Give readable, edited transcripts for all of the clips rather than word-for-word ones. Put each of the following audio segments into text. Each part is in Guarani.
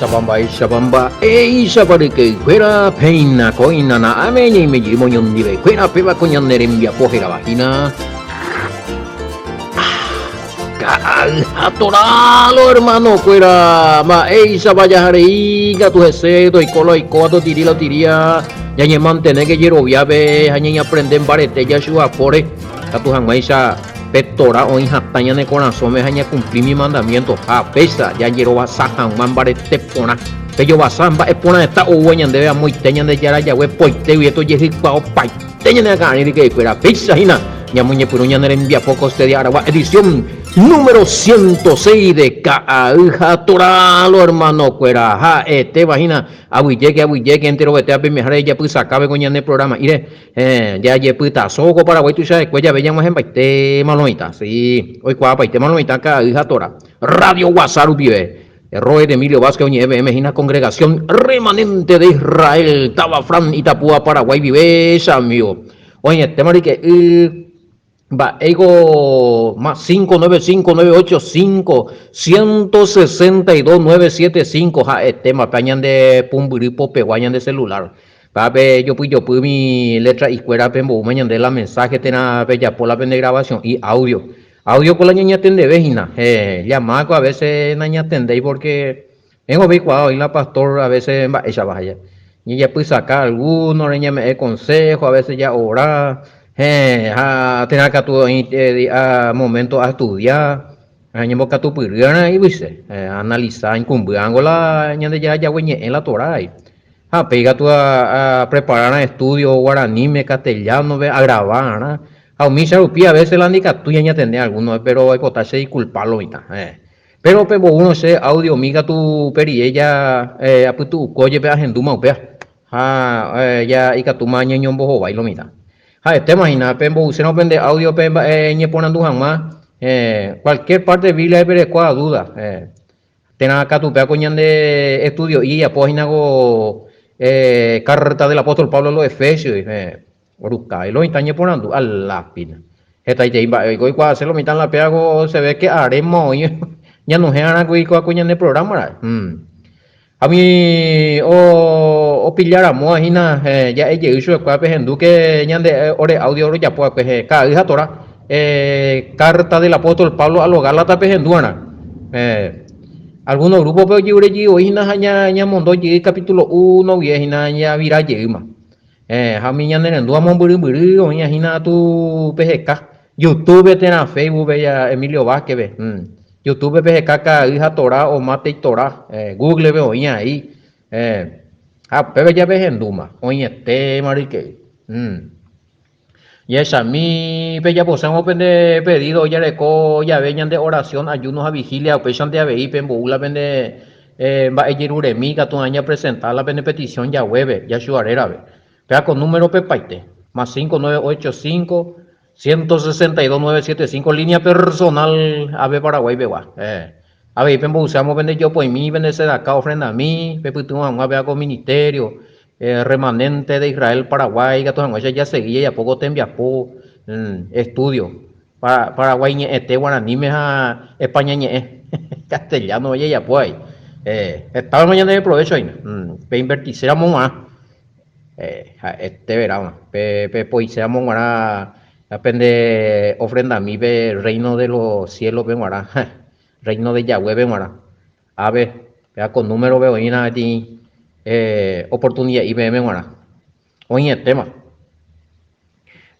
Mba'éichapa, mba'éichapa, mba'éichapa ryke'ykuéra, péina kóina na'áme ñaime jey moñondivekuéra péva ko ñane rembiapo hérava hína. Ka'ay ha toralo hermano-kuéra, mba'éichapa jaharei katu hese toiko la oikóva totiri la otiría, ñañemantenéke jeroviápe ha ñañeaprende mbarete jachuapóre katu hag̃uáicha pe Torá oĩ hatã ñane korasõme ha ñakumpli mi mandamiento ha péicha jajerovasa hag̃ua mbarete porã. Pe jovasa mba'e porãeta oúva ñandéve amoite Ñandejára Yahweh poite guive tojehykuaopaite ñane akã'arĩ ryke'ykuéra. Péicha hína ñamoñepyrũ ñane rembiapo Kostedia Aragua edición número 106 de Ka'ay ha Torá lo hermano-kuéra. Ha'etéva hína aguyjéke aguyjéke enterovete apemiháre ejapysakave ko ñane programa-ire. Héẽ, jajepytaso ko Paraguái tuicha'ekue jave ñag̃uahẽmbaitéma lo mitã. Sí, oikuaapaitéma lo mitã ka'ay ha Torá. Radio Guasa rupive. Roed Emilio Vázquez oñe'ẽ peẽme hína Congregación Remanente de Israel, táva Fran, Itapúa, Paraguái guive, che amigo. Oĩetéma ryke'y mba'éiko más 595 985 162 975 ha'etéma pe ñande pumbyry popegua ñande celular. Péape jopyjopy mi letra ikuéra pemboúma ñande la mensaje térã pejapo la pende grabación'i audio. Audio ko la ñañatendeve hína. Héẽ, llamada ko a veces nañatendéi porque tengo peikuaa oĩ la pastor a veces mba'éichapa ha ñajapysaka alguno re ñame'ẽ consejo, a veces ja ora, héẽ, ha térã katu oĩ momento a estudia, ñembokatupyry yvyse, analiza aikumby'ángo la Ñandejára Yahweh ñe'ẽ la Torá. Ha upéi katu a prepararã estudio guaraníme, castellano-pe, agravarã. Ha umícha rupi a veces la ndikatúi añatende alguno, pero aipota che disculpa lo mitã. Pero pe mboúrõ che audio mi katu upe rire ja apytu'uko jepe ahendúma upéva. Ha ja ikatúma ñañombohovái lo mitã. Ha'etéma hína, pe mboysérõ pende audio pe mba'e ñeporandu hag̃ua, cualquier parte Biblia perekóva duda. Térã katu upéva ko ñande estudio'i jajapo hína ko Carta del Apóstol Pablo a los Efesios, oruka lo mitã ñeporandu al lápina. Hetaitei mba'e oiko oikuaase lo mitã la péva ko se ve que aréma oĩ ñanohẽ arã kuri kóa ko ñane programa ra'e. Ha umi opilla ramóva hína ja'e jey chupekuéra pehendúke ñande ore audio rojapo va'ekue ka'ay ha Torá. Carta del apóstol Pablo a los Gálatas pehendu va'erã. Algunos grupo-pe ojeure jey voi hína ha ñamondo jey capítulo 1 guive hína ñavira jeýma. Ha umi ñanerendúva mombyrymbyry oĩva hína tu peheka YouTube-pe térã Facebook-pe ya Emilio Vázquez-pe. YouTube-pe peheka Ka'ay ha Torá o Mate y Torá, Google-pe oĩ ahí. Ha upépe ja pehendúma, oĩetéma ryke'y. Jahechami pejaposéramo pende pedido ojareko jave ñande oración, ayuno ha vigilia, upéichante avei pembou la pende mba'ejeruremi ikatu hag̃ua ñapresenta la pene petición jaguépe, Yahshua rérape. Péva ko número pepaite, más 5985 162 975 línea personal ave Paraguay pegua. Avei pemboyséamo pende jopoimi, pende sedaka ofrendami, pepytyvõ hag̃ua péva ko ministerio, Remanente de Israel Paraguay ikatu hag̃uáicha jasegi jajapo ko tembiapo estudio Paraguái ñe'ẽte guaraníme ha España ñe'ẽ castellano jajapo avei. Hetáma ñande provecho hína pe invertiséramo g̃uarã ha'ete veráma pe poiséramo g̃uarã pende ofrendami pe reino de los cielos-pe g̃uarã, reino de Yahweh-pe g̃uarã. Ápe, péva ko númerope oĩrã peteĩ oportunida'i peẽme g̃uarã. Oĩetéma.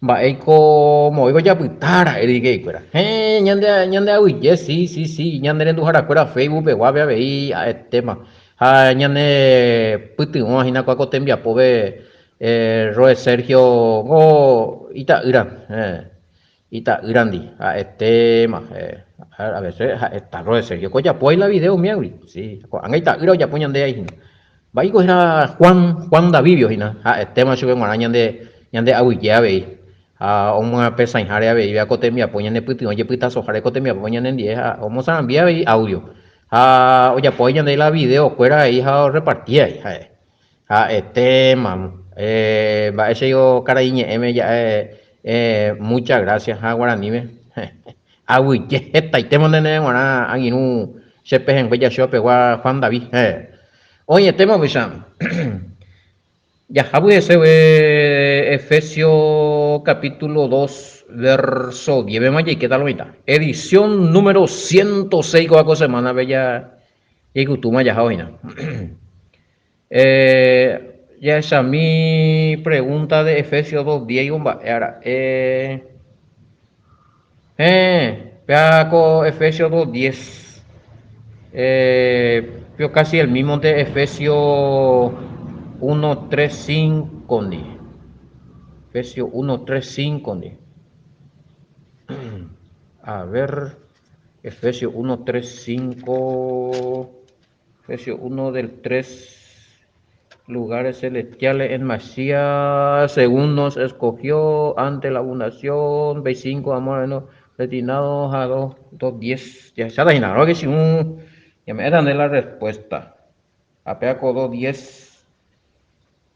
Mba'éiko moõiko japyta ra'e ryke'ykuéra. Héẽ, ñande, ñande aguyje, si, si, si, ñane renduharakuéra Facebook peguápe avei ha'etéma. Ha ñane pytyvõva hína kua ko tembiapópe Roe Sergio ko ita'ýra. Héẽ. Ita'ýrandi, ha'etéma, a veces ha'eta Roe Sergio ko ojapo ahí la video umíagui, sí, ko'ág̃a ita'ýra ojapo ñande ahí hína. Mba'éiko héra Juan, Juan Davivio hína, ha'etéma chupe g̃uarã ñande, ñande aguyje avei. Ha omyapesãiháre avei ko tembiapo ñane pytyvõ jepytasoháre ko tembiapo ñanendie ha omosarambi avei audio. Ha ojapo ahí ñande la video kuéra avei ha orreparti avei ha'e. Ha'etéma, mba'éicha karai ñe'ẽme ja'e muchas gracias ha guaraníme. Aguyje hetaitéma nde g̃uarã angirũ che pehẽngue Jaxua pegua Juan David. Oĩetéma upéicha. Jahávo hese Efesios capítulo 2 verso 10 péma jaikéta lo mitã. Edición número 106 kóva ko semana-pe jaikutúma jahávo hína. Jahechami pregunta de Efesios 2 10 omba'e ra'e. Héẽ, péva ko Efesios 2 10. Péo casi el mismo-nte Efesios 1 3 5 ndi. Efesios 1 3 5 ndi. A ver, Efesios 1 3 5. Efesios 1 del 3 lugares celestiales en Masías, según nos escogió ante la fundación, 25 amor bueno, destinados a 2, 2 10. Ya se ha que si un, ya me dan la respuesta. Apeaco 2 10.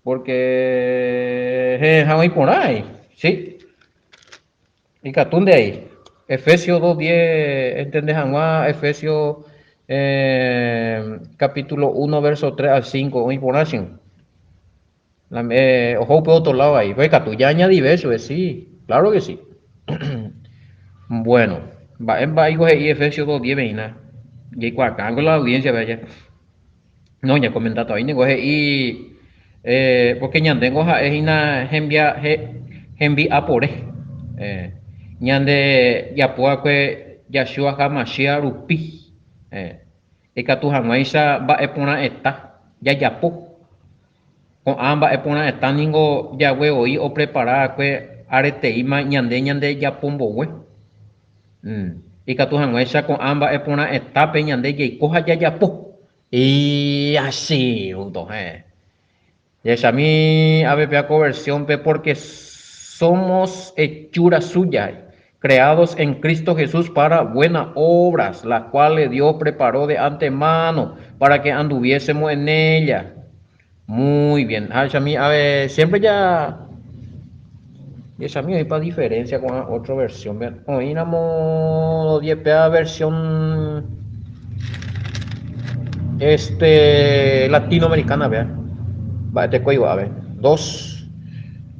Porque je, por ahí, sí. Ikatu nde ai. Efesios 2:10 entende hag̃ua Efesios capítulo 1 verso 3 al 5 oĩ porã che. Oho upe otro lado ahí. Pues ikatu ya añadive chupe, sí, claro que sí. Bueno, mba'e mba'éiko he'i Efesios 2:10 peína. Jaikuaakãko la audiencia pe aja. No, ñakomentáta oĩ ningo he'i eh, porque ñandéngo ha'e hína hembia, he, hembi'apore. Eh, ñande japo va'ekue Yahshua HaMashiach rupi. Eh, ikatu hag̃uáicha mba'e porã'eta jajapo. Ko'ã mba'e porã'eta ningo Yahweh voi oprepara va'ekue areteíma ñande ñande japo mbogue. Ikatu hag̃uáicha ko'ã mba'e porã etápe ñande jaiko ha jajapo. Iasíuto, héẽ. Jahechami ave péva ko versión-pe porque somos hechura suya, creados en Cristo Jesús para buenas obras, las cuales Dios preparó de antemano para que anduviésemos en ellas. Muy bien. Jahechami ave siempre ja jahechami oĩpa diferencia ko'ã otro versión-pe. Oĩramo jepéva versión este latinoamericana-pe. Mba'eteko oikuaave. Dos,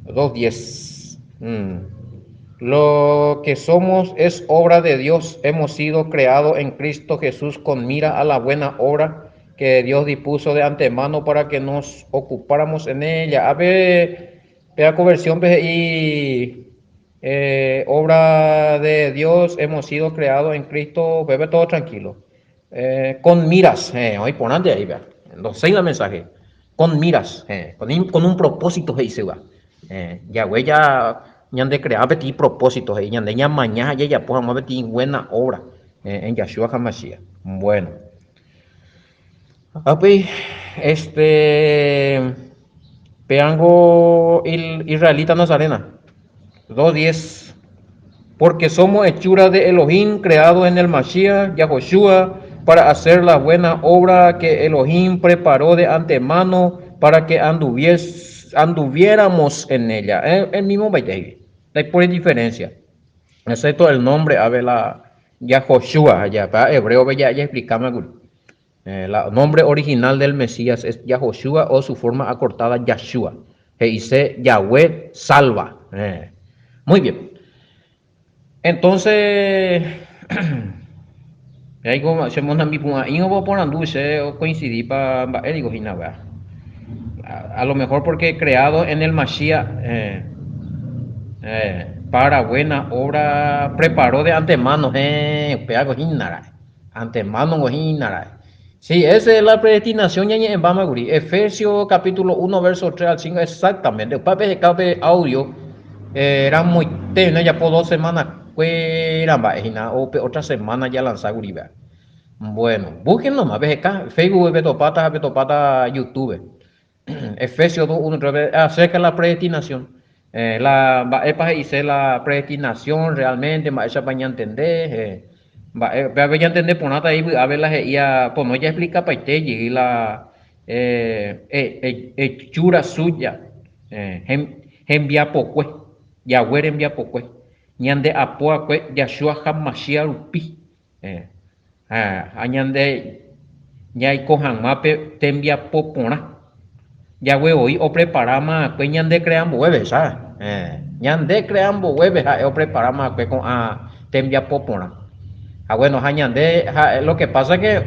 dos diez. Lo que somos es obra de Dios, hemos sido creados en Cristo Jesús con mira a la buena obra que Dios dispuso de antemano para que nos ocupáramos en ella. Ápe péva ko versión-pe he'i obra de Dios, hemos sido creados en Cristo, upépe todo tranquilo. Con miras, oĩ porãnte ahí péva, ndoséi la mensaje. Con miras, con un propósito he'iséva. Jagua ja ñande creado peteĩ propósito he'i ñande ñamaña ha jajapo hag̃ua peteĩ buena obra en Yahshua HaMashiach. Bueno. Ha upéi, este, péango israelita nazarena, 2.10, Porque somos hechura de Elohim, creados en el Mashiach, Yahoshua, para hacer la buena obra que Elohim preparó de antemano para que anduviéramos en ella. El mismo mba'e ndaipóri diferencia, excepto el nombre, ave la Yahoshua, ya, pa hebreo pe ya explikáma kuri. La nombre original del Mesías es Yahoshua o su forma acortada Yahshua. He'ise Yahweh salva. Muy bien. Entonces, jaiko che monambipu'ã'i oporandu che ocoincidípa mba'e digo hína upéva. A lo mejor porque creado en el Mashiach para buena obra preparó de antemano, héẽ, upéva ko hína ra'e. Antemano ko hína ra'e. Sí, esa es la predestinación ñañe'ẽmbáma kuri. Efesios capítulo 1 verso 3 al 5, exactamente. Upéva peheka pe audio ramoite, no japo dos semana kuéra mba'e hína, o pe otra semana ya lanza kuri péva. Bueno, busquen nomás, peheka Facebook petopáta ha petopáta YouTube. Efesios 2, 1, 3, acerca de la predestinación. La mba'épa he'ise la predestinación realmente, mba'éichapa ñantende, mba'e, pévape ñantende porãta ahí vy'ápe la he'íva, pono jaexplicapaite jey la hechura suya, hembiapokue, Yahweh rembiapokue, ñande apo va'ekue Yahshua HaMashiach rupi. Ha ñande Jaiko hag̃ua pe tembiapo porã. Yahweh voi opreparáma va'ekue ñande crea mbovépe, sabe? Ñande crea mbovépe ha'e opreparáma va'ekue ko'ã tembiapo porã. Ha bueno, ha ñande, ha lo que pasa que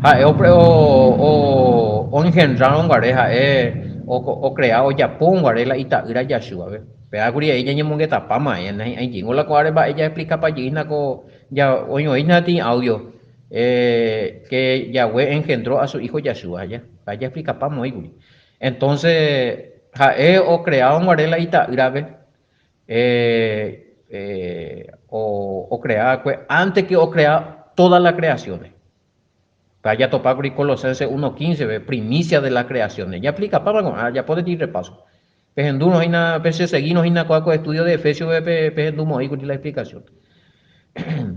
ha'e o, o, oengendrarõ guare, ha'e ocrea, ojapórõ guare la ita'ýra Yahshua-pe. Péva kuri ai ñañemongetapáma, nahi'ãijéngo la ko'áre mba'e jaexplicapa jeýna ko ja oĩ oĩna peteĩ audio que Yahweh engendró a su hijo Yahshua, ja, ha jaexplicapáma oĩ kuri. Entonces, ha'e ocreárõ guare la ita'ýrape, ocrea va'ekue antes que ocrea todas las creaciones. Péva jatopa kuri Colosenses 1:15-pe, primicia de las creaciones. Jaexplicapáma ko'ã, ajapo peteĩ repaso. Pehendúrõ hína, pecheseguírõ hína kóa ko estudio de Efesios-pe, pehendumo'ãi kuri la explicación.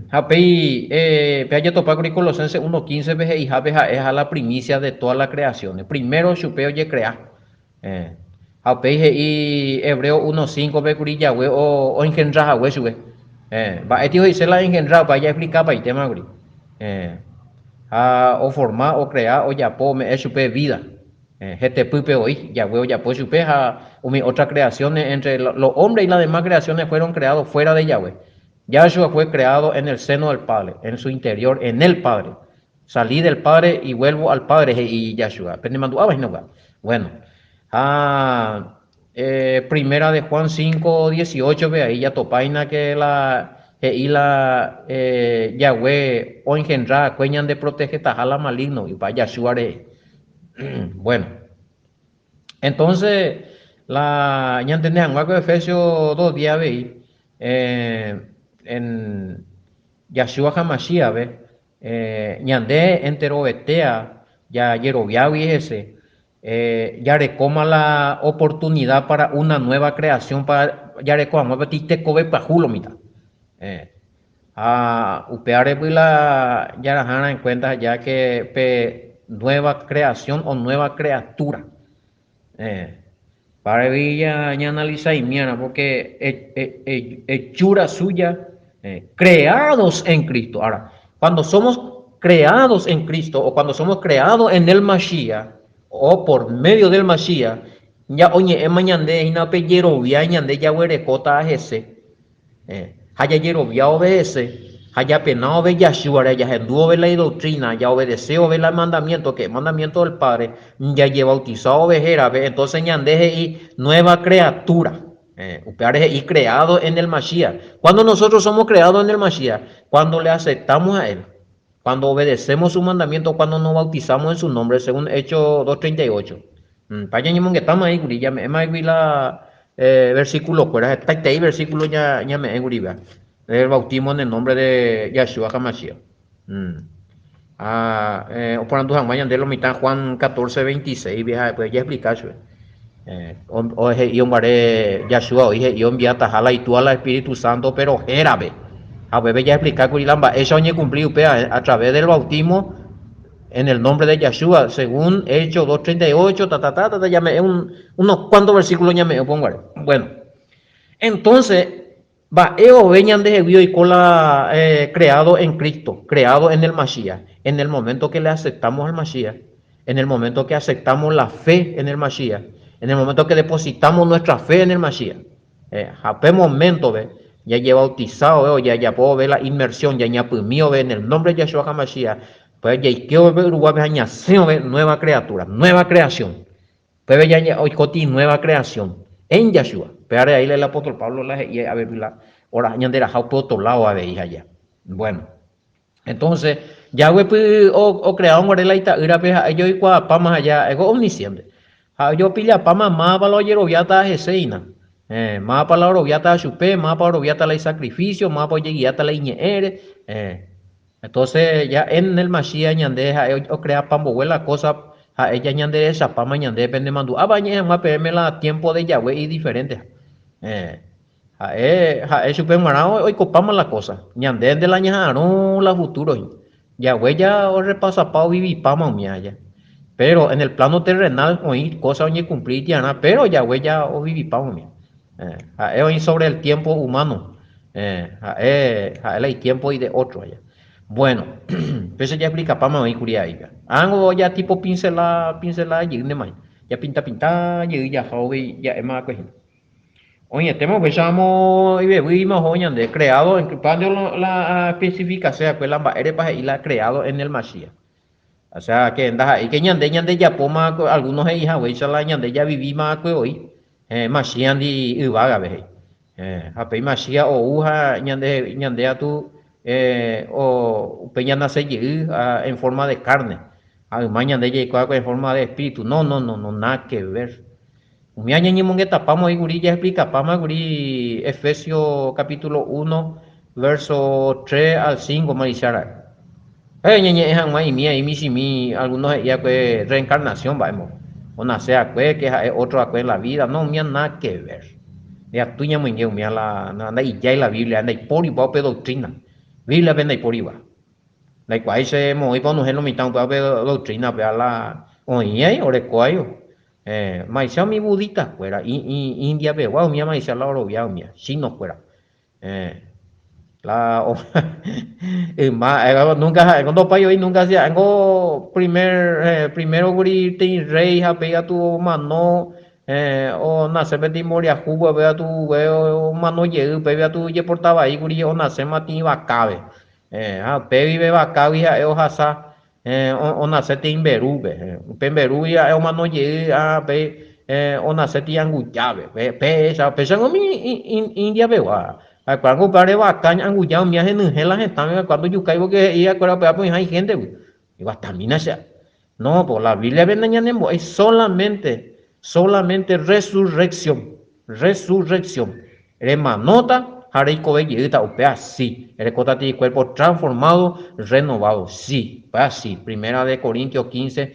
Ha upéi pe ajatopa kuri Colosenses 1:15-pe he'ihápe ha'eha la primicia de todas las creaciones. Primero chupe ojecrea. Ha upéi he'i Hebreo 1:5-pe kuri Yahweh oengendra hague chupe. Mba'e tio he'ise la engendra, upéva jaexplikapaitéma kuri. Ha oforma, ocrea, ojapo, ome'ẽ chupe vida. Hetepýpe voi, Yahweh ojapo chupe ha umi otra creaciones entre los hombres y las demás creaciones fueron creados fuera de Yahweh. Yahshua fue creado en el seno del Padre, en su interior, en el Padre. Salí del Padre y vuelvo al Padre, he'i Yahshua. Penemandu'áva hína upéva. Bueno, ha primera de Juan 5, 18-pe ahí jatopa hína que la he'i la Yahweh oengendra va'ekue ñande protegetaha la maligno-gui, upéva Yahshua rehe. Bueno, entonces la ñantende hag̃ua ko Efesios 2 día avei, en Yahshua HaMashiach-pe, ñande enterovetéa jajeroviágui hese, jarekóma la oportunidad para una nueva creación, para jareko hag̃ua peteĩ tekove pyahu lo mitã. Ha upévarepy la jarahárã en cuenta ya que pe nueva creación o nueva criatura. Parevi ñaanalizaimiarã porque hechura suya creados en Cristo. Ahora, cuando somos creados en Cristo o cuando somos creados en el Mashiach o por medio del Mashiach, ya oñe'ẽma ñande hína pe jerovia ñande jaguerekóta hese. Ha jajerovia obedece, ha japena ove Yahshua-re, jahendu ove la idoctrina, jaobedece ove la mandamiento, que es mandamiento del Padre, jajebautiza ove hérape, entonces ñande he'i nueva criatura. Upévare he'i creado en el Mashiach. Cuando nosotros somos creados en el Mashiach? Cuando le aceptamos a él, cuando obedecemos su mandamiento, cuando nos bautizamos en su nombre, según Hechos 2.38. Pa ñañemongetáma ahí kuri, ñame'ẽma igui la versículo-kuéra, hetaitei versículo ñame'ẽ kuri péva, del bautismo en el nombre de Yahshua HaMashiach. Ha oporandu hag̃ua ñande lo mitã Juan 14, 26 pe ha'e jaexplika chupe. He'i ombare Yahshua oĩ he'i ombiataha la Itúa la Espíritu Santo pero hérape. Ha upépe jaexplika kuri la mba'éicha oñekumpli upéva a través del bautismo En el nombre de Yahshua, según Hechos 2.38, ta, ta, ta, ta, ta, ñame'ẽ un, unos cuantos versículos ñame'ẽ upe Bueno, entonces, mba'e ove ñandehegui oiko la eh, creado en Cristo, creado en el Mashiach, en el momento que le aceptamos al Mashiach, en el momento que aceptamos la fe en el Mashiach, en el momento que depositamos nuestra fe en el Mashiach. Eh, ha pe momento-pe, jajebautizado o jajapo vove la inmersión, jañapymi vove en el nombre de Yahshua HaMashiach, pues jaike vove pe yruguápe ha ñasẽ vove nueva criatura, nueva creación. Upépe ya oikóti nueva creación en Yahshua. Upévare ahí el apóstol Pablo la he'i avei la ora ñanderaha upe otro lado avei aja. Bueno, entonces, Yahweh ocreado guare la ita'ýrape ha'e joikuaapáma aja, ha'éko omnisciente. Ha ojopillapáma mávapa la ojeroviáta hese hína. Eh, mávapa la oroviáta chupe, mávapa oroviáta la isacrificio, mávapa ojeguiáta la iñe'ẽre. Eh, entonces ya en el Mashiach ñande ha'e ocreapa mbogue la cosa, ha'e ya ñanderechapáma ñande penemandu'ápa añe'ẽ hag̃ua peẽme la tiempo de Yahweh idiferente. Eh, ha'e, ha'e chupe g̃uarã oikopáma la cosa. Ñandénte la ñaha'arõ la futuro hína. Yahweh ya orrepasapa ovivipáma umi aja. Pero en el plano terrenal oĩ cosa oñekumpli itiarã, pero Yahweh ya ovivipáma umi. Eh, ha'e oĩ sobre el tiempo humano. Eh, ha'e, ha'e la itiempo y de otro allá. Bueno, Péicha jaexplikapáma oĩ kuri aípe. Ángo ja tipo pincelada, pincelada jeýntema hína. Ja pinta pinta jey jaha uvei ja'éma va'ekue hína. Oĩetéma upéicha ramo ivevýima oho ñande, creado en, upéva la especifikase va'ekue la mba'érepa he'i la creado en el Mashiach. O sea que ndaha'éi que ñande ñandejapóma algunos he'i haguéicha la ñande javivíma va'ekue voi, Mashiach-ndi yvágape he'i. Ha pe Mashiach ou ha ñande ñande atu upe ñanase jey en forma de carne. Ha yma ñande jaiko va'ekue en forma de espíritu. No, no, no, no, nada que ver. Umíva ñañemongetapáma oĩ kuri, jaexplikapáma kuri Efesios capítulo 1, verso 3 al 5 maicha ra'e. Ha'e ñañe'ẽ hag̃ua imi aĩ michĩmi algunos he'i va'ekue reencarnación mba'émo, onase va'ekue que ha'e otro va'ekue en la vida, no umíva nada que ver. Ndaikatúi ñamoinge umíva la ndaijái la Biblia, ndaipóriva upe doctrina, Bíbliape ndaipóriva. Ndaikuaái che moõipa onohẽ lo mitã upéva upe doctrina upéva la oĩai orekóai. Maicha umi budista-kuéra, India-pegua umíva maicha la orovia umíva, chino-kuéra. La yma, nunca ha'éngo ndopái oĩ nunca si ha'éngo primer, primero kuri peteĩ rey ha upéi katu omano, onase peteĩ mboriahu upéi katu omano jey, upéi katu ojeporta vai kuri onaséma tĩ vakápe. Ha upégui pe vakágui ha'e ohasa Onase tei mberúpe. Upe mberúgui ha'e omano jey ha upéi onase tei angujápe. Péicha, péichango umi India pegua. Ha'ekuérango upévare vaka anguja umíva henyhẽ la hetãme ha'ekuéra ndojukái pórke he'i ha'ekuéra upévape oĩha ihéntegui. Iguatamína che. No, po la Bíbliape nañanembo'éi solamente, solamente resurrección. Resurrección. Remanóta ha reikove jeýta, upéva si. Erekóta ti cuerpo transformado, renovado, si. Upéva si. Primera de Corintios 15,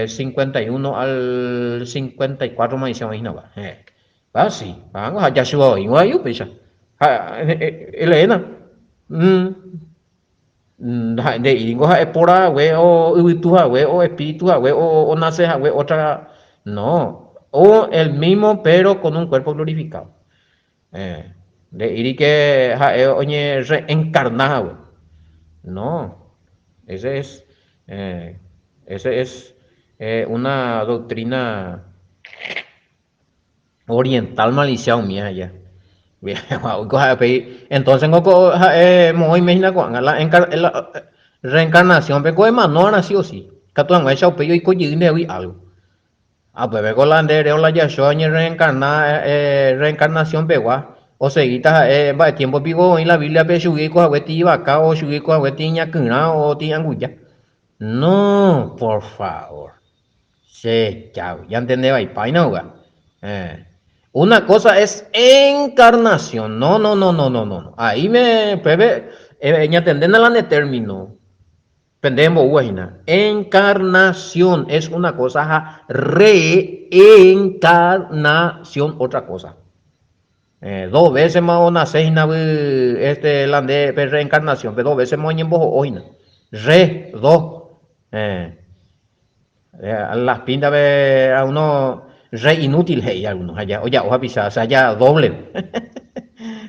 51 al 54 ma dice oĩ hína. Upéva si. Ha jasyva oĩva voi upéicha. Ha eleéna. Nde'íringo ha'e póra hague o yvytu hague o espíritu hague o onase hague otra no o el mismo pero con un cuerpo glorificado nde'íri que ha'e oñe reencarna hague no ese es ese es una doctrina Oriental malicia umi aja. Entonces ngo ko ha'e moõime hína ko'ág̃a la la reencarnación pe ko emano sí o sí. Katu hag̃uáicha upéi oiko jey ndehegui algo. Ha upépe ko la nde ere la jacho oñerreencarna reencarnación pegua osegíta ha'e mba'e tiempo piko oĩ la Biblia pe chugui oiko hague tĩ vaka o chugui oiko hague tĩ ñakyrã o tĩ anguja. No, por favor. Che chágui, ñantende vaipáina upéva. Eh. Una cosa es encarnación. No, no, no, no, no, no. Ahí me upépe eh, ñatendéna la ne término. Pende emboúva hína. Encarnación es una cosa ha reencarnación otra cosa. Eh, dos veces ma onase hína este la nde pe reencarnación, pe dos veces ma oñemboho'o hína. Re, dos. Eh. Las pintas-pe alguno re inútil he'i alguno, ha ja oja'o hapicha, o sea ja doble.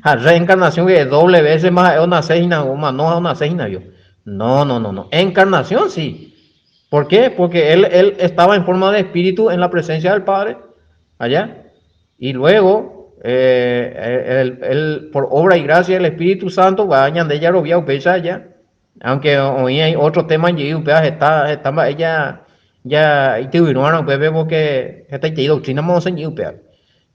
Ha reencarnación que doble veces más ha'e onase hína, omano ha onase hína vio. No, no, no, no. Encarnación sí. ¿Por qué? Porque él, él estaba en forma de espíritu en la presencia del Padre, allá. Y luego, eh, él, él, por obra y gracia del Espíritu Santo, va a ñande jarovia upéicha allá. Aunque oĩ hay otro tema jey upéva heta heta mba'e ja ja ityvyrõarã upépe porque hetaitei doctrina mosẽ jey upéva.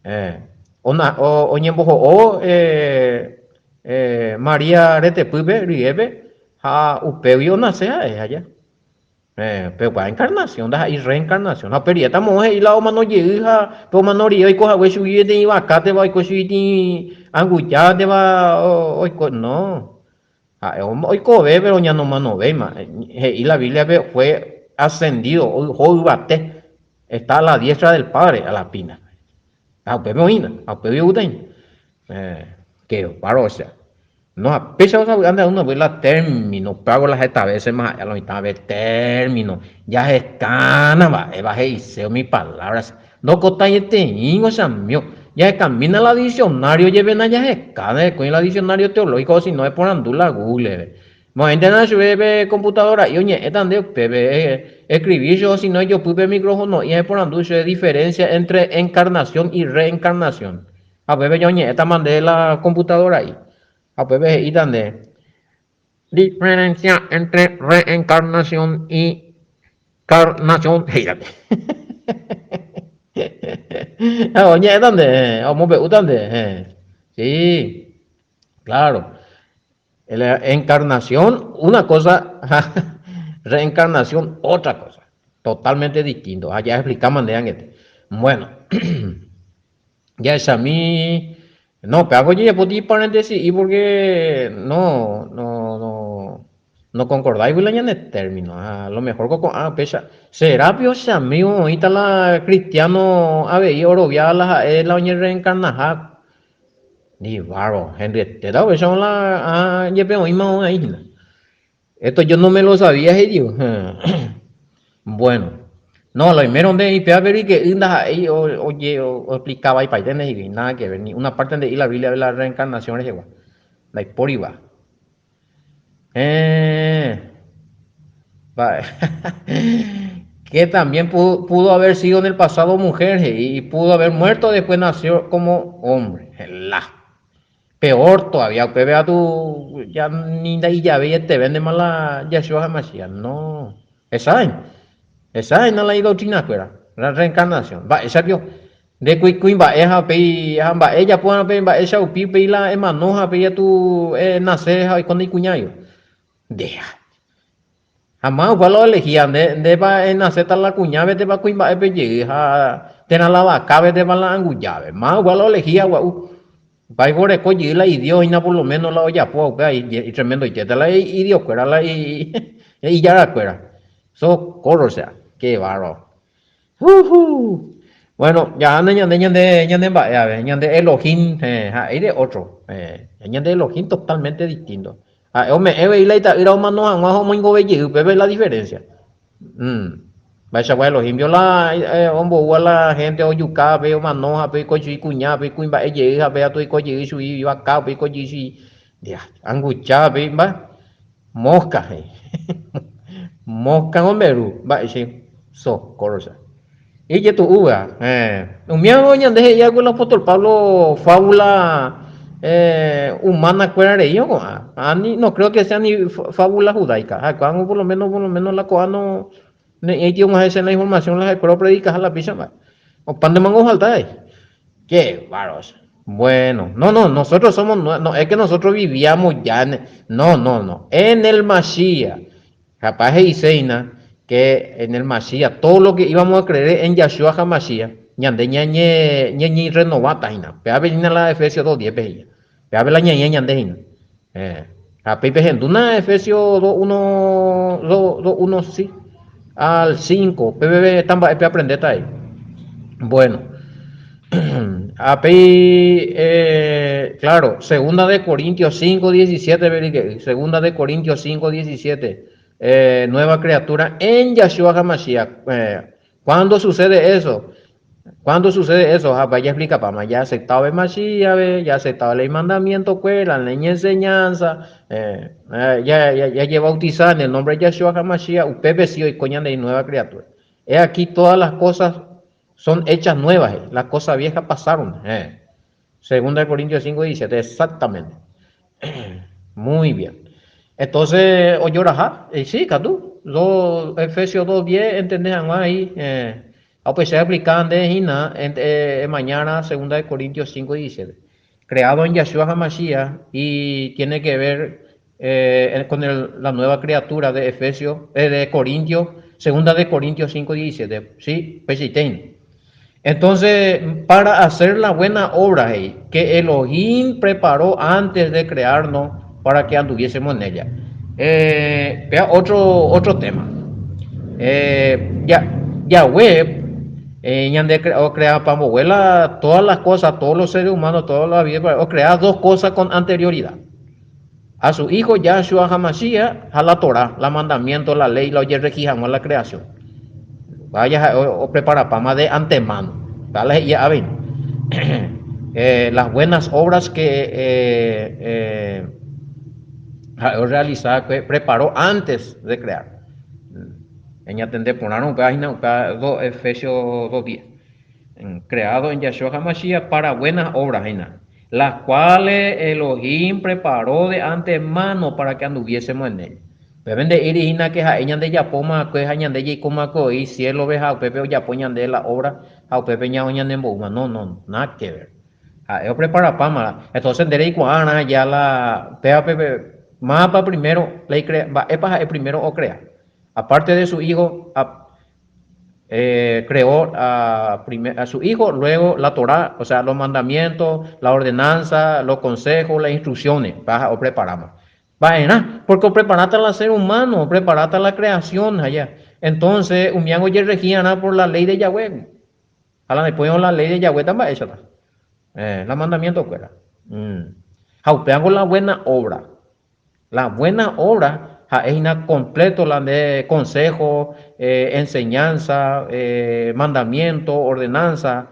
Eh, ona, o, oñemboho'o eh, eh, María retepýpe, ryépe, ha upégui onase ha'e aja. Eh, pe upéva encarnación, ndaha'éi reencarnación. Ha upe rire tamo he'i la omano jey ha pe omano rire oiko hague chugui peteĩ vakáteva, oiko chugui peteĩ angujáteva, oiko, no. Ha'e oikove péro ñanomanovéima. He'i la Bíbliape fue ascendido, oho yvate, está a la diestra del Padre, a la pina. Ha upépe oĩna, ha upégui oúta hína. Que paro, o sea. No, ha péicha osavy'ánte alguna vez la término, upévago la heta vécema ha'e a lo mitãve término, jahekána mba'éva he'ise umi palabras. Ndokotaieteĩngo chamío. Jahekamína la diccionario jepéna jaheka, ndahekói la diccionario teológico sino eporandu la Google-pe. Mo'ãintena chupe pe computadora'i oñe'ẽta nde upépe, escribir che osino ejopy pe microfono'i ha eporandu chupe diferencia entre encarnación y reencarnación. Ha upépe ja oñe'ẽtama nde la computadora'i. Ha upépe he'íta nde, Diferencia entre reencarnación y carnación, he'íta nde. Ha oñe'ẽta nde, omombe'úta nde. Sí, claro. La encarnación una cosa, reencarnación otra cosa. Totalmente distinto. Ha ja explicáma nde angete. Bueno, jahechami. No, péva ko ojejapóti paréntesi'i porque no, no, no, no concordáigui la ñane término. Ha lo mejor ko ko'ã upéicha. Será pio che amigo oĩta la cristiano avei orovia la ha'e la oñerreencarnaha Ni bárbaro, hendyetéta upéicharõ la ha jepe oĩma oĩ hína. Esto yo no me lo sabía he'i. Bueno, no, la oimérõ nde ipéva pe ryke'y ndaha'éi oje oexplica vaipaite ndehegui, nada que ver, ni una parte nde'i la Biblia-pe la reencarnación rehegua, ndaipóriva. Héẽ. Mba'e. Que también pudo, pudo haber sido en el pasado mujer, he'i, y pudo haber muerto después nació como hombre. La. Peor todavía, upépe katu ya ni nda'ijavéi etevéntema la Yahshua HaMashiach. No. Hesãi. Hesãina la idoctrina-kuéra, la reencarnación. Mba'éicha pio. Nde kuimba'e ha upéi ha mba'e ejapóva pe mba'éicha upi upéi la emano ha upéi atu enase ha oiko nde ikuñáiva. Nde ha. Ha máva upéva la oelegía nde ndépa enaséta la kuñápe térã kuimba'épe jey ha térã la vakápe térã la angujápe. Máva upéva la oelegía gua'u. Upéva oreko jey la idios hína por lo menos la ojapóva upéva itremendoitéta la idioskuéra la ijarakuéra. Socorro sea, qué bárbaro. Huhu! Bueno, jaháne ñande ñande ñande mba'e ave, ñande Elohim, eh, ha'éi de otro, eh, ñande Elohim totalmente distinto. Ha'e ome'ẽ avei la ita'ýra omano hag̃ua ha omoingove jey, upépe la diferencia. Mm. Mba'eichagua Elohim vio la eh, omboúva la gente ojuka, pe omano ha pe oiko chugui kuña, pe kuimba'e jey ha pe atu oiko jey chugui vaka, pe oiko jey chugui dia, anguja, pe mba'e mosca, he'i. Mosca omberu, mba'éicha socorro cha. Ijetu'úva, eh, umíva ñande he'i va'ekue el apóstol Pablo fábula eh, humana kuéra rei ko'ã. Ani, no creo que sea ni fábula judaica. Ha'ekuéra por lo menos, por lo menos la ko'ã no ne'ĩraiti og̃uahẽ che la información la ha'ekuéra opredikaha la pícha mba'e. Opántema ofalta avei. Qué bárbaro. Bueno, no, no, nosotros somos, no es que nosotros vivíamos ya en, no, no, no, en el Mashiach. Capaz he'iséina que en el Mashiach, todo lo que íbamos a creer en Yahshua HaMashiach, ñande ñañe, ñañerrenováta hína. Péva hína la Efesios 2.10 pe hína. Péva la ñañe ñande hína. Eh, ha péi pehendúna Efesios 2.1, 2.1, sí, al 5, peve heta mba'e peaprendéta ahí. Bueno, ha péi, eh, claro, segunda de Corintios 5.17, verique'y, segunda de Corintios 5.17, eh, nueva criatura en Yahshua HaMashiach. Eh, ¿Cuándo sucede eso? ¿Cuándo sucede eso? Ha ya explicapáma, ya aceptado el Mashiach, ya aceptado el mandamiento, la ley y enseñanza, eh, eh, ya, ya, ya lleva bautizado en el nombre de Yahshua HaMashiach, usted sí hoy coña de nueva criatura. He aquí todas las cosas son hechas nuevas, eh, las cosas viejas pasaron. Eh. Segunda de Corintios 5, 17, exactamente. Muy bien. Entonces, ojoraha, eh, sí, katu, do, Efesios 2.10, entendés hag̃ua ahí, eh, ha upéicha explica nde hína, eh, mañana, segunda de Corintios 5, 17. Creado en Yahshua HaMashiach y tiene que ver eh, con el, la nueva criatura de Efesios, eh, de Corintios, segunda de Corintios 5, 17. Sí, pechitein. Entonces, para hacer la buena obra hey, que Elohim preparó antes de crearnos para que anduviésemos en ella. Eh, vea otro, otro tema. Eh, ya, Yahweh, eh, ñande o crea pambohuela todas las cosas, todos los seres humanos, toda la vida, o crea dos cosas con anterioridad. A su hijo Yahshua HaMashiach, a la Torah, la mandamiento, la ley, la oye la creación. Vaya o, o prepara pama de antemano. Dale ya ven. Eh, las buenas obras que eh, eh, Ha'e orrealisa va'ekue, preparó antes de crear. Ñañatende porãrõ upéva hína upéva do Efesios 2:10. Creado en Yahshua HaMashiach para buenas obras hína, las cuales Elohim preparó de antemano para que anduviésemos en ellas. Upépe nde'íri hína ke ha'e ñandejapóma va'ekue ha ñande jaikóma va'ekue oĩ cielo-pe ha upépe ojapo ñande la obra ha upépe ñanemboúma. No, no, nada que ver. Ha'e opreparapáma. Entonces nde reikuaárã ya la pévape mávapa primero la icrea, mba'épa ha'e primero ocrea. Aparte de su hijo, a, eh, creó a, primer, a su hijo, luego la Torá, o sea, los mandamientos, la ordenanza, los consejos, las instrucciones, pa opreparáma. Mba'erã? Porque opreparáta la ser humano, opreparáta la creación allá. Entonces, umi ángo ojerregíarã por la ley de Yahweh. Ha la ndepóirõ la ley de Yahweh-ta mba'éichata. Eh, la mandamiento-kuéra. Mm. Ha upévango la buena obra. La buena obra ha'e hína completo la nde consejo, eh, enseñanza, eh, mandamiento, ordenanza,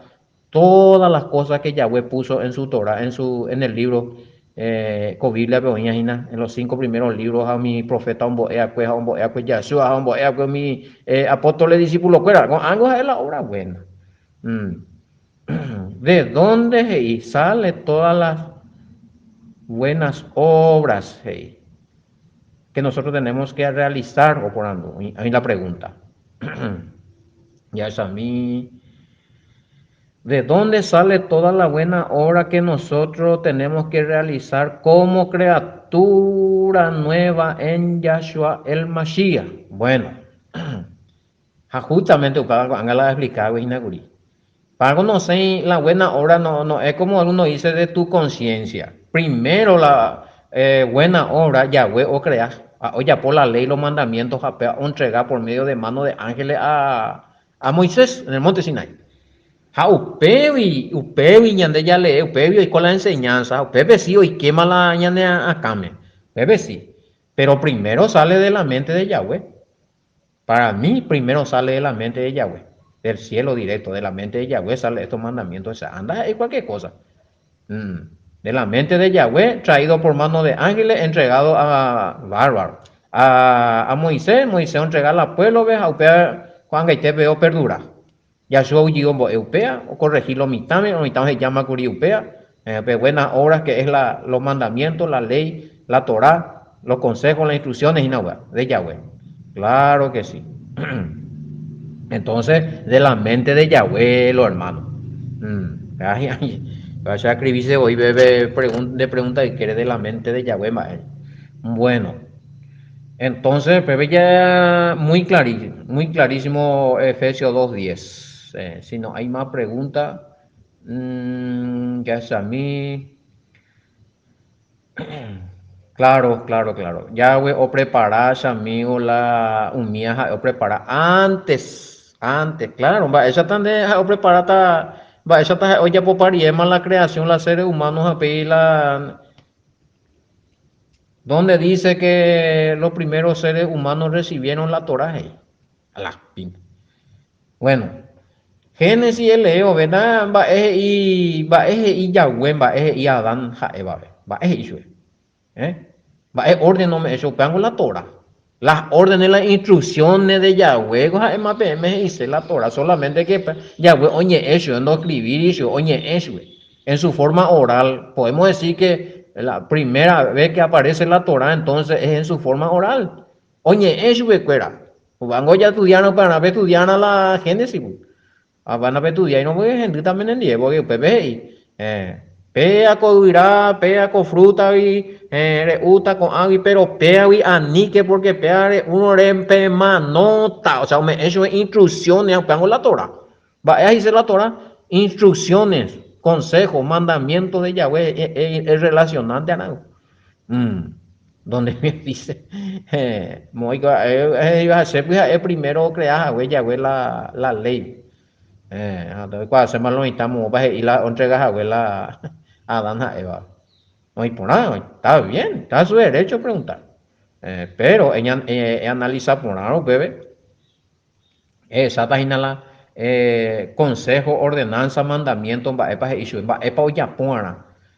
todas las cosas que Yahweh puso en su Torah, en su, en el libro, eh, ko Biblia-pe oĩva hína, en los cinco primeros libros ha umi profeta ombo'eakue ha ombo'eakue Yahshua ha ombo'eakue umi eh, apóstoles discípulo-kuéra. Ko'ág̃a ha'e la obra buena. Mm. ¿De dónde he'i sale todas las buenas obras he'i que nosotros tenemos que realizar oporandu? Oĩ la pregunta. Jahechami. ¿De dónde sale toda la buena obra que nosotros tenemos que realizar como criatura nueva en Yahshua el Mashiach? Bueno, ha justamente upéva ko'ág̃a la aexplikágui hína kuri. Para conocer la buena obra no, no es como alguno dice de tu conciencia. Primero la eh, buena obra Yahweh ocrea, ojapo la ley, los mandamientos, ha péva ontrega por medio de mano de ángeles a, a Moisés en el monte Sinai. Ha upégui, upégui ñande jalee, upégui oiko la enseñanza, upépe si oikéma la ñane akãme, upépe si. Pero primero sale de la mente de Yahweh. Para mí, primero sale de la mente de Yahweh, del cielo directo, de la mente de Yahweh sale estos mandamientos, o sea, anda y cualquier cosa. Mm. De la mente de Yahweh, traído por mano de ángeles, entregado a bárbaro. A, a Moisés, Moisés entrega al pueblo, ves, a upéva ko'ag̃aite peve operdura. Yahshua oguejy ombo'e upéva, okorrehi lo mitãme, lo mitã ohejáma kuri upéva, eh, pe buenas obras que es la, los mandamientos, la ley, la Torá, los consejos, las instrucciones hína upéva, de Yahweh. Claro que sí. Entonces, de la mente de Yahweh, los hermanos. Mm. Ay, ay. Vaya a escribirse hoy, bebé, de pregunta que quiere de la mente de Yahweh, mba'e. Bueno. Entonces, pépe ya muy clarísimo, muy clarísimo Efesios 2.10. Eh, si no hay más preguntas, mmm, ya es a mí. Claro, claro, claro. Yahweh oprepara chamigo la umía ha'e oprepara antes, antes, claro, mba'éichata nde ha'e opreparáta, mba'éichata ha'e ojapopa riéma la creación la seres humanos ha péi la Donde dice que los primeros seres humanos recibieron la Torah he'i. A la pin. Bueno, Génesis elee ovéta mba'e he'i mba'e he'i Yahweh mba'e he'i Adán ha Évape. Mba'e he'i chupe. Eh? Mba'e orden ome'ẽ chupe upévango la Torah. Las órdenes, las instrucciones de Yahweh ko ha'éma peẽme he'ise la Torah, solamente que Yahweh oñe'ẽ chupe, ndoescribíri chupe, oñe'ẽ chupe en su forma oral. Podemos decir que la primera vez que aparece la Torah entonces es en su forma oral. Oñe'ẽ chupekuéra. Upévango jaestudiárõ upearã peestudiárã la Génesis. Avana pestudiáirõ voi hendýta penendie, pórke upépe he'i, Péa ko yvyra, péa ko frútagui re'úta ko'águi, péro péagui aníke, pórke péa re'úrõ repemanóta. Osea, ome'ẽ chupe instrucciones, upévango la Torá. Mba'e he'ise la Torá? Instrucciones, consejos, mandamientos de Yahweh errelacionante arã. Donde me dice, moõiko ha'e he'iva che pyha'e primero ocrea hague Yahweh la, la ley. Eh, ha oikuaaséma lo mitã moõpa he'i la ontrega hague la Adán ha Eva. Oĩ porã, está bien, está su derecho preguntar. Eh, pero eñan, eanalisa porãrõ upépe, ehecháta hína la eh, consejo, ordenanza, mandamiento mba'épa he'i chupe, mba'épa ojapo va'erã.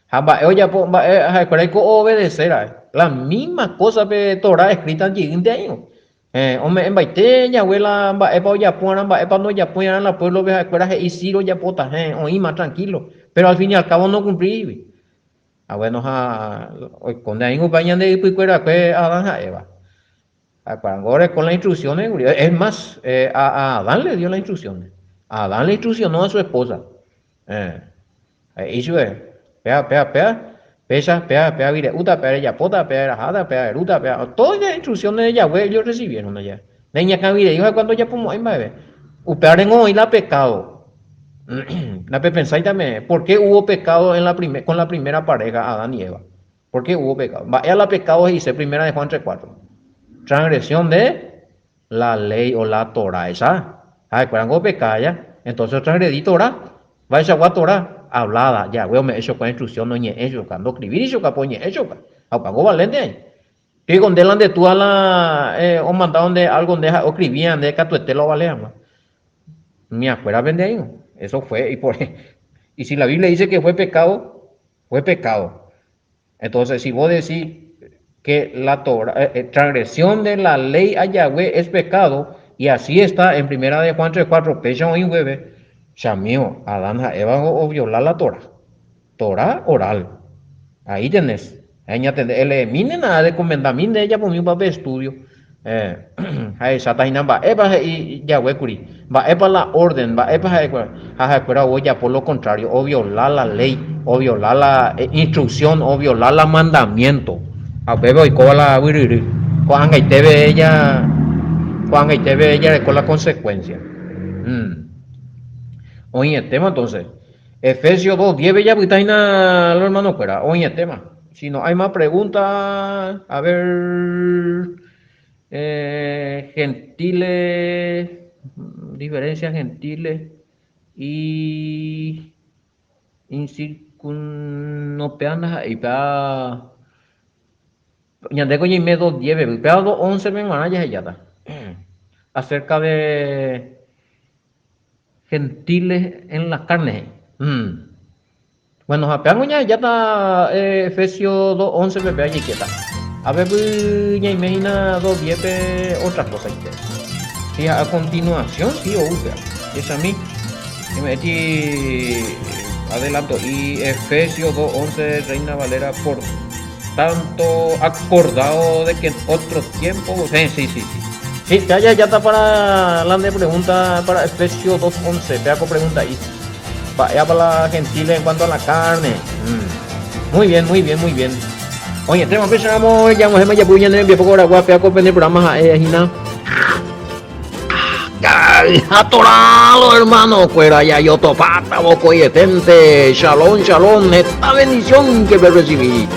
Ha mba'e ojapo, mba'e ha'ekuéra oiko oobedece ra'e. La misma cosa pe Torá escrita jeýnte aĩvo. Héẽ, ome'ẽmbaite Yahweh la mba'épa ojapo'arã, mba'épa ndojapoi'arã la pueblo-pe ha'ekuéra he'i si rojapóta, héẽ, oĩma tranquilo, pero al fin y al cabo nokumplígui. Ha bueno, ha oikónte aĩngo upéva ñande ypykuerakue Adán ha Eva. Ha'ekuérango oreko las instrucciones kuri. Es más, a Adán le dio las instrucciones. Adán le instruccionó a su esposa. Eh, he'i chupe, péa, péa, péa, péicha, péa, péa vire'úta, péa rejapóta, péa eraháta, péa erúta, péa... Todas las instrucciones de Yahweh ellos recibieron allá. Naiñakãvirei ha'ekuéra ndojapomo'ãi mba'eve. Upévarengo oĩ la pecado. Napepensáita peẽ, ¿por qué hubo pecado en la primer, con la primera pareja, Adán y Eva? ¿Por qué hubo pecado? Mba'e la pecado he'ise primera de Juan 3.4? Transgresión de la ley o la Torah. Esa. Ha'ekuéra ngo opeka aja. Entonces otransgredi Torah. Mba'eichagua Torah? Hablada. Yahweh ome'ẽ chokua instrucción oñe'ẽ chokua. Ndoscribíri chokua, pe oñe'ẽ chokua. Ha opa ngo valénte aĩ. Piko nde la nde túa la omanda nde algo nde ha'e oscribía nde katuete la ovale hag̃ua. Miakuérape nde aĩvo. Eso fue y por y si la Biblia dice que fue pecado, fue pecado. Entonces, si vos decís que la Torah, eh, eh, transgresión de la ley a Yahweh es pecado, y así está en primera de Juan 3.4, péicha oĩ upépe, chamígo, Adán ha Eva oviola la Torah. Torah oral. Ahí tenés. Eñatende, eleemíntena, erecomendamínte ejapomi upa pe estudio. Eh, jahecháta hína mba'épa he'i Yahweh kuri, mba'épa la orden, mba'épa ha'ekuéra. Ha ha'ekuéra ou ojapo lo contrario, oviola la ley, oviola la instrucción, oviola la mandamiento. Ha upépe oikóva la guyryry. Ko'ag̃aiteve ja, ko'ag̃aiteve jareko la consecuencia. Mm. Oĩetéma entonces. Efesios 2:10-pe japyta hína lo hermanokuéra, oĩetéma. Si no hay más preguntas, a ver, eh, gentiles, diferencia gentiles y incircun, péa ndaha'éi, péa ñandéko ñaime 2:10-pe, péa 2:11-pe g̃uarã jahejáta. Acerca de gentiles en la carne he'i. Mm. Bueno, ha péango ñahejáta Efesios 2:11-pe péa jaikéta. Ápepy ñaime hína 2:10-pe otra kosaite. Si ha a continuación si ou péa. Jechami, ñame'ẽti adelanto'i Efesios 2:11 Reina Valera por tanto acordao de que en otro tiempo sí, sí, sí, sí. Sí, péa jahejáta para la nde pregunta para Efesios 2:11, péa ko pregunta'i. Mba'épa la gentiles en cuanto a la carne. Mm. Muy bien, muy bien, muy bien. Oñetéma péicharamo jag̃uahẽma japu ñane rembiapo ko aragua péa ko pene programa ha'e hína. Atorado hermano kuéra jajotopáta vokoietente. Shalom, shalom. Heta bendición que pe recibí.